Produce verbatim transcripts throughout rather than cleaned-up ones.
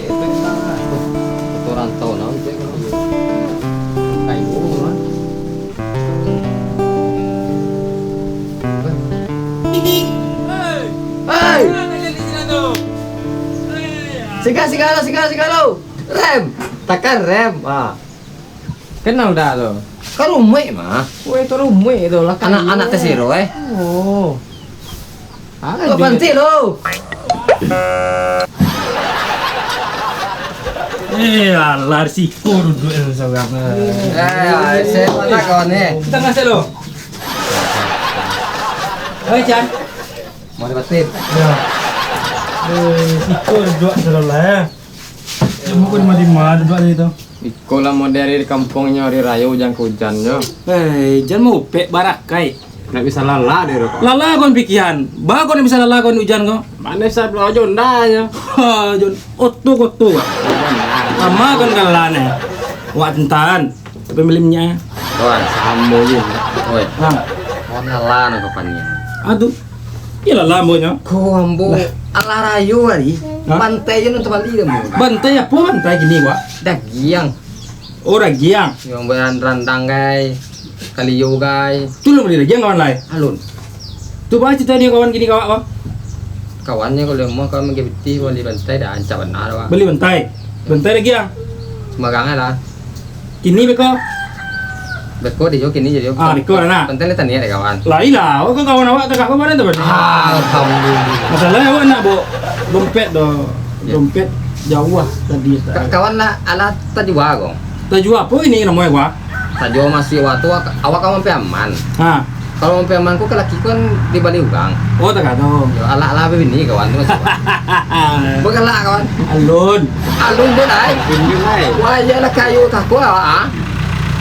Koto rantau nah, cek. Kayu mah. Hei! Siga, siga lo, siga, siga lo. Rem. Takan rem. Ah. Kenal dak tu? Kan Rumuik mah. Weh, tu Rumuik tu lah. Anak, anak Tesiro, eh. Oh. Ah, Kau dia pantik lo. Eh, alah, risiko duduak tu sorang. Eh, saya mana kawan ni? Kita ngasih lo. Hei, Chan. Mau dibatin? Ya. Eh, risiko duduak sorang lah, ya. Cuma kau di mana duduak tadi tu? Iko lah model di kampuang nyo, hari rayo ujan ka ujan nyo. Hei, jan maupek barakai. Ndak bisa lala dek ko. Lala kon pikian. Ba kon ndak bisa lala kon ujan ko. Mano bisa bawa Honda nyo? Ha, Jon. Oto koto. Lama kon ka lala ne. Wak tentan. Tapi beli minyak. Kawan, samo je. Oi. Ha. Kawan lala nak kapan ni? Ah, tu. Iyolah, lah, ambo nyo. Ko ambo Lah. Alah rayo hari, Hah? Bantai je nonton bali deh, ambo. Bantai apo bantai kini, Wak? Dagiang. Oh, dagiang. Yang berandang gai, kalio gai. Tu lo bali dagiang, kawan lai? Alun. Tu baa carito nyo kawan kini ka awak, Wak? Kawan nyo kalau mau kawan mangge pitih, bali bantai dah, rancak bana, Wak. Bali bantai? Bantai dagiang? Sembarangan lah. Kini beko? Beko deh jo, kini jo. Ah, beko lah, nah. Penting lah taniak deh, kawan. Lah, ilah, awak kan kawan awak, tagah apa badan tu, Bang? Alhamdulillah. Masalah awak nak bawa dompet doh. Ya. Dompet jauah tadi, Ka-, kawan lah, alah tajua ko. Tajua apa ini namanya, Wak? Tajua masih waktu awak, awak kan mampir aman. Ha. Kalau mampir aman ko, ka laki ko kan dibali urang. Oh, tagah tu. Yo, alah-alah babini kawan tu masih. Bagalak kawan. Alun. Alun dia lai. Alun dia lai. Wah, iyalah kayu tako awak, ah.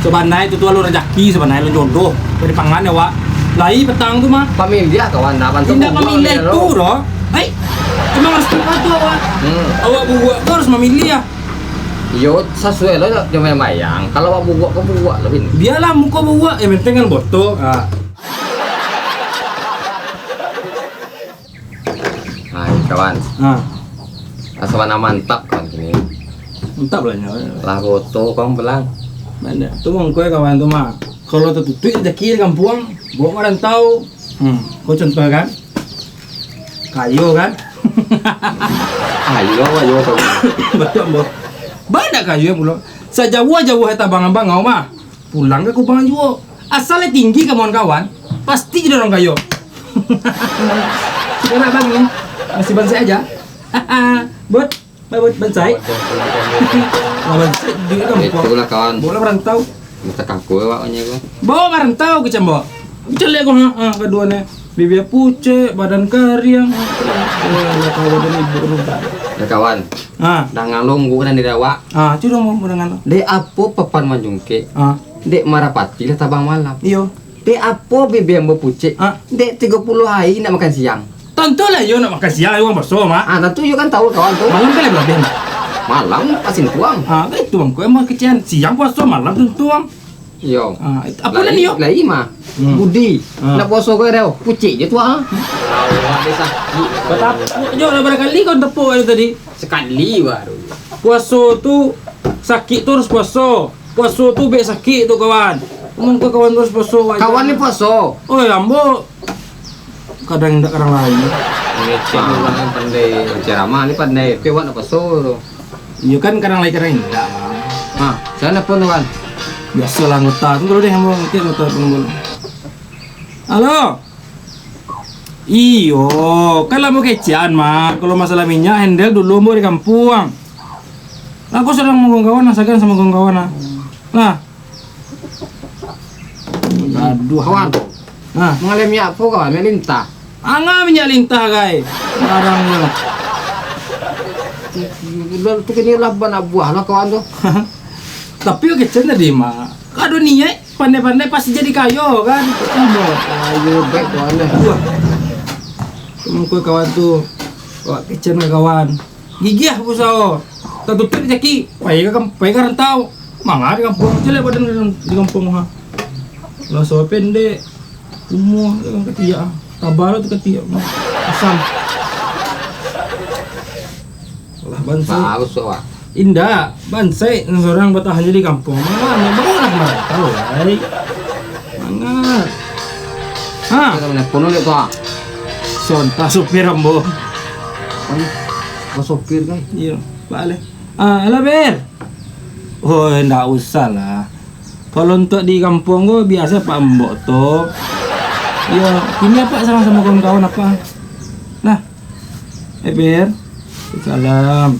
Sabanai tu, tu alun rajaki, sabanai alun jodoh. Dari pangan ya, Wak. Lai petang tu mah. Pamiliah kawan, dah bantu. Indak pamiliah itu doh. Hai, emang harus tepat tu, Wak. Hmm. Awak bubuak tu harus mamiliah. Iyo, sasuai lo jo bayang-bayang. Kalau awak bubuak ko bubuak lo, Bin. Bialah muko bubuak, yang penting kan boto. Ah. Hai, kawan. Ha. Asa bana mantap, kawan, kini. Mantap lah nyo. Lah boto, kawan, pulang. Bana. Tu mangko, kawan, tu mah. Kalau tatutuik rajaki di kampuang, bawa marantau. Hmm, ko contoh kan. Kayo kan? Ayo, ayo, kawan. Betul, ambo. Banyak kayo pulo. Sajauah-jauah tabang-abang awak mah. Pulang ka Kupang juo. Asal lah tinggi kawan-kawan, pasti jadi urang kayo. Sekarang abang ni masih bansaik aja. Bot, bot bansaik. Lah bansaik duit kan. Itulah kawan. Bola merantau. Mata kaku awak punya ko. Bawa merantau ke cambok. Celek ko, ha, ha, kaduo ni. Bibia pucek, badan kariang. Ya, ya, kawan dan ibu rumah. Ya, kawan. Ha. Dangan longgo dan di awak. Ha, tu dong mau dangan. Dek apo papan manjungkek? Ha. Dek marapati lah tabang malam. Iyo. Dek apo bibia ambo pucek? Ha. Dek tigo puluah hari nak makan siang. Tantulah iyo nak makan siang, urang baso, Mak. Ah, tantu iyo kan tahu kawan tu. Malam kan labiah nak. Malam pasin tuang. Ha, itu bang, kau emang kecian. Siang puaso, malam tuntuang. Iyo. Ah, it-, apo nan iyo? Lai mah. Hmm. Budi. Ah. Nak puaso kau dah, pucik je tu ah. Awak dia sakit. Batapuk je lah, barangkali kau tepuk kali tadi. Sekali baru. Puaso tu sakit tu harus puaso. Puaso tu bek sakit tu, kawan. Mungkin kawan tu harus puaso, wajar. Kawan ni puaso. Oi, ambo kadang indak, kadang lain. Ngecek urang yang pandai. Ceramah ni pandai. Tapi awak nak puaso tu. Iyo kan, kadang lain, kadang indak. Ha, sia nelpon tu, kawan? Biasolah anggota tu dulu deh, ambo ngecek anggota tu dulu. Halo. Iyo, kan lah ambo kecekan mah. Kalau masalah minyak, handle dulu ambo di kampuang. Aku sadang manggawan, sagan samo manggawan lah. Nah. Aduh. Kawan. Nah. Mangalih minyak apo, kawan? Minyak lintah. Angah minyak lintah, gai. Barangnyo. Udah tu kini lah bana buah lah, kawan tu. Tapi oke, cen tadi mah. Kado niat. Pandai-pandai pasti jadi kayo, kan? Aduh. Ayo, baik, kawan, dah. Wah. Mungkin kawan tu, awak kecekan, kawan. Gigiah usaho. Tatutuik rajaki. Pai ka kam-, pai ka rantau. Manga di kampuang. Jelek badan di kampuang, ha. Lah, sawo pendek. Umua, jangan katiak, ah. Tabah lah tu katiak. Asam. Bansaik. Bagus, Wak. Indak, bansaik surang batahan di kampuang. Manga, manga lah marantau, ai. Manga. Ha. Kita mana pun udah tu, ah. Sontak supir ambo. Oh, iya. Oh, sopir, kan? Iya, balik. Ah, alah, Ber. Oh, ndak usah lah. Kalau untuk di kampuang ko, biaso Pak Mbok tu. Yo, kini Apak sarang samo kawan-kawan Apak. Nah. Eh, Ber. Salam.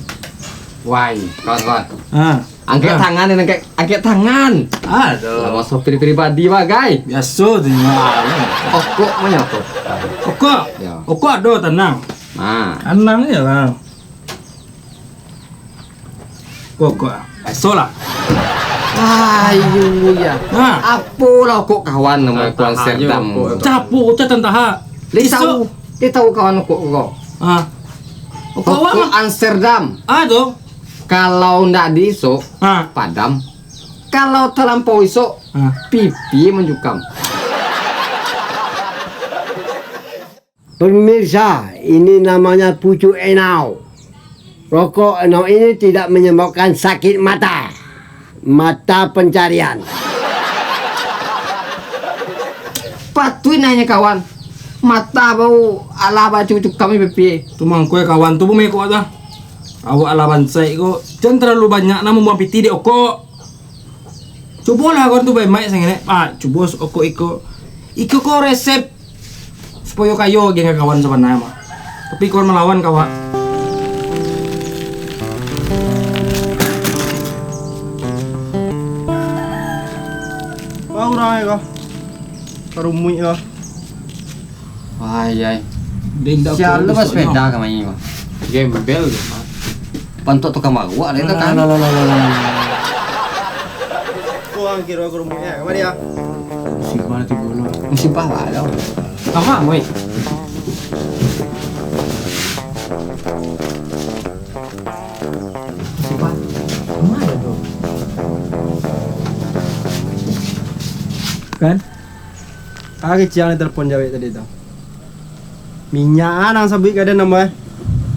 Wai, kawan-kawan. Ah. Angkek Ah. tangan ni, angkek, angkek tangan. Aduh. Lah, masuk pri-, pribadi bagai. Biaso tu, Mak. Okok, mana okok? Okok? Ya. Okok ado, tanang. Ah. Tanang je lah. Kok, kok, biaso lah. Ayo, ya. Ha. Apolah kok kawan namo Tan Taha Amsterdam. Capo tu Tan Taha. Dia Iso. tahu, dia tahu kawan kok kok. Ha. Kok Kok awak mah. Amsterdam. Ah, tu. Kalau ndak diisok, Ha. padam. Kalau talampau isok, Ha. pipi manjukam. Pemirsa, ini namanya pucuk enau. Rokok enau ini tidak menyebabkan sakit mata. Mata pencarian. Patuik nanya kawan. Mata bau alah bacu cukam ni pipi. Tu mangko kawan tu bumekok tu. Awak alah bansaik ko. Jan terlalu banyak nak mambuang piti di okok. Cubolah kawan tu baik-baik sangenek. Ah, cubo okok iko. Iko ko resep supayo kayo geng kawan sabana mah. Tapi kawan malawan ka awak. Wah, urang ai ko. Karumuik ko. Wah, iya. Dia indak Sial kuat tu besoknyo. Sepeda ka main ko. Gembel tu, Mak. Pantok tukang baruak lah itu kan. Lah, lah, lah, lah, lah, lah. Wah, kiro karumuik ya. Kamari ya. Musibah tibo lo. Musibah lah lo. Lama, Boy. Musibah. Lama ada tu. Kan? Ah, kecil yang telepon jawek tadi tu. Minyak ah, nang sabuik kaden nambah.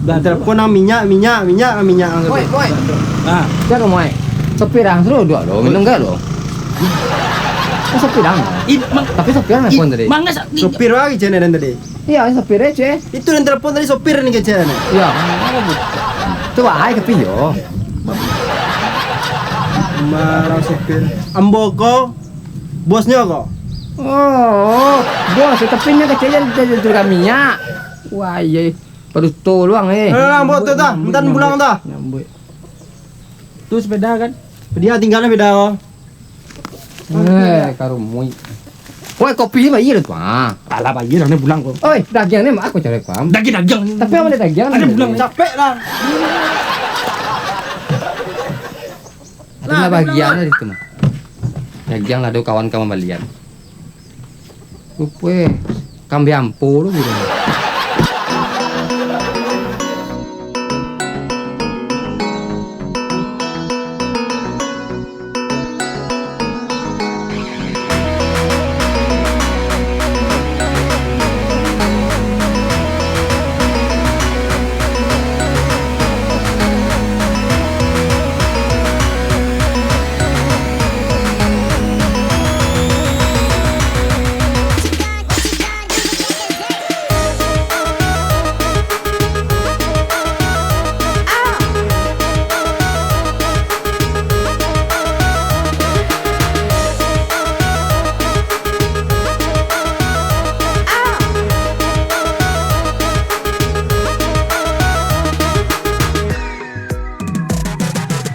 Dah telepon nang minyak, minyak, minyak, minyak nang Boy, sabuik. Boy. Ah. Sia ko, Boy? Sopir ang suruh duduak lo, minum gak lo. Kan sopir ang. Ih, mang- Tapi sopir ang ih, nelpon tadi. Mangga sa- Sopir lagi cen den tadi. Iya, sopir eh, cuy. Itu yang telepon tadi sopir ni kecen. Iya. Coba ai tapi yo. Marah sopir. Ambo ko bosnyo ko. Oh, bos, tapi nyo kecil jadi jadi tukang minyak. Wah, iya. Paduto luang eh. Eh, ambo tu tah, entan pulang tah. Nyambut. Tu sepeda kan? Dia tinggal sepeda ko. Eh, karumui. Woi, kopi ni bayar tu ah. Alah bayar lah ni pulang ko. Oi, dagiang ni mak aku cari kuam. Dagiang-dagiang. Tapi apa dia dagiang? Ada pulang. Capek lah. Ada lah bagian lah itu mah. Dagiang lah ada kawan-kawan balian. Rupo eh, kambing ampo tu gitu.